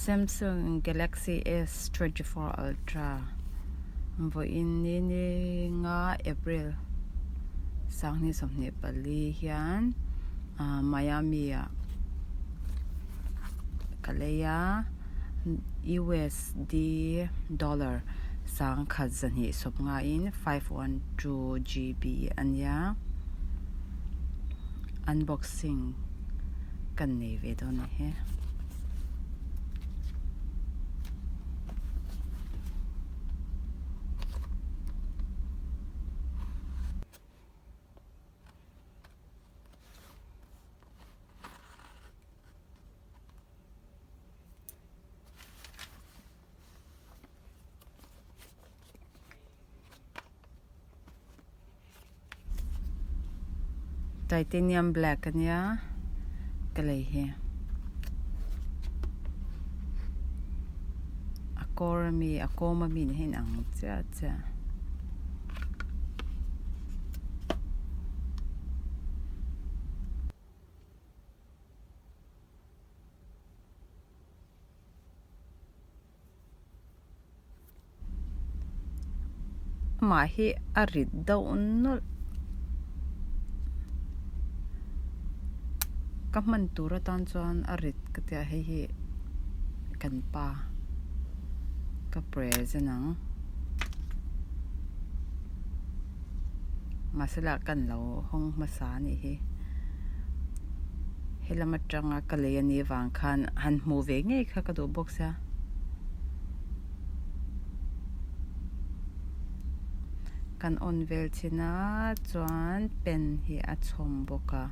Samsung Galaxy S 24 Ultra vawiin ni ni nga April sanghnih 24 hian Miami ah ka lei a USD dollar 1250 in 512 GB a nia unboxing kan nei ve dawn a ni he. Titanium black a nia ka lei hi a kawr ami a kawm ami nen hian a inang chiah chiah. Amah hi a rit deuh nawlh. Ka hman tur atan chuan a rit ka tia hei hi kan pa ka present ang. Mahse lah kan lo hawng hmasa a nih hi. Helam atanga ka lei a nih avang khan han hmuh ve ngei kha ka duh bawk sia. Kan on vel chin a chuan pen hi a chhawm bawk a.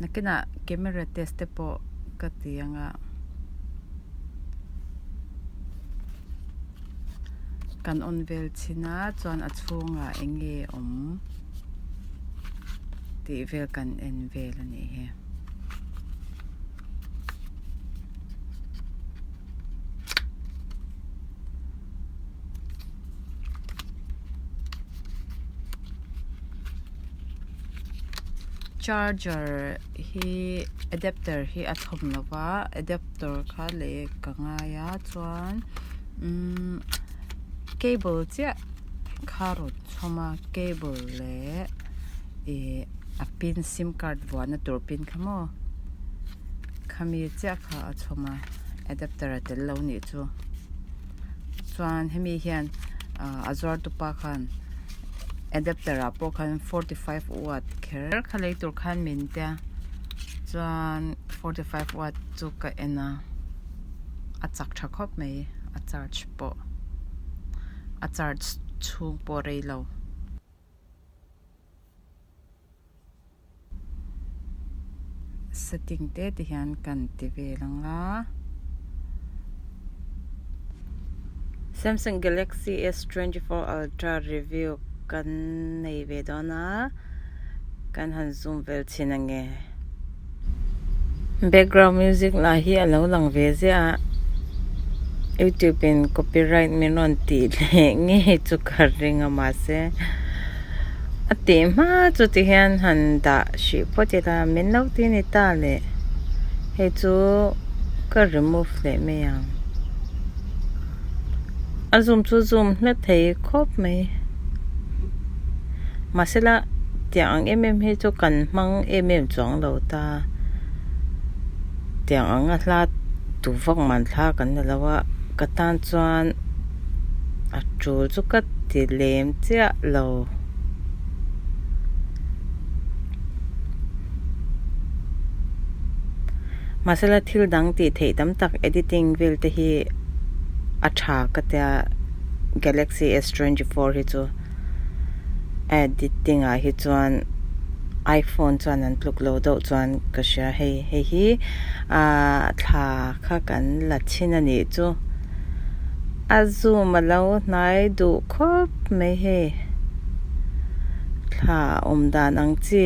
Nakinah camera test te pawh ka ti ang a kan on vel chhin a chuan a chhungah eng nge awm tih vel kan en vel a nih hi. Charger hi adapter hi a chhawm lo va adapter kha leh ka ngai a chuan umm cable chiah kha rawn chhawm a cable leh ih a pin sim card vuahna tur pin kha maw khami chiah kha a chhawm a adapter a tel lo nih chu chuan hemi hian ah a zuar tupa khan adapter ah pawh khan 45 watt kher kha lei tur khan min tia chuan 45 watt chu ka en a a chak tha khawp mai a charge pawh a charge chhung pawh rei lo. Setting te ti hian kan ti vel ang a. Samsung Galaxy S24 Ultra review kan nei ve dawn a, kan han zoom vel chhin ang e. Background music lah hi a lo lang ve ziah a, youtube in copyright min rawn tih leh ngei chu ka ring a mahse a tih hma chu ti hian han dah hrih phawt ila min lo ti ni ta le hei chu ka remove leh mai ang a zoom chu zoom hla thei khawp mai mahse la tiang ang em em hi chu kan hmang em em chuang lo ta tiang anga hla tu vak man thla kan ni lo a ka tan chuan a tul chu ka ti lem chiah lo. Mahsela thil dang tih theih tam tak editing vel te hi a tha ka tia Galaxy S 24 hi chu a editing ah hi chuan iPhone chuan an tluk lo deuh chuan ka hria hei hei hi ahh thla kha kan la chhin a nih chu a zoom a lo hnai duh khawp mai hei thla awm dan ang chi.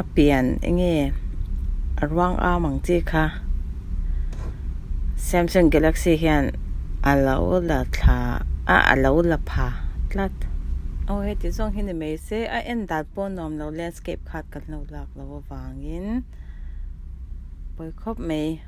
A pian eng nge a ruang am ang chi kha. Samsung Galaxy hian a lo la thla a a lo la pha tlat. Aw heti zawng hi ni mai se a en dan pawh nuam lo landscape kha kan lo lak loh avangin pawi khawp mai.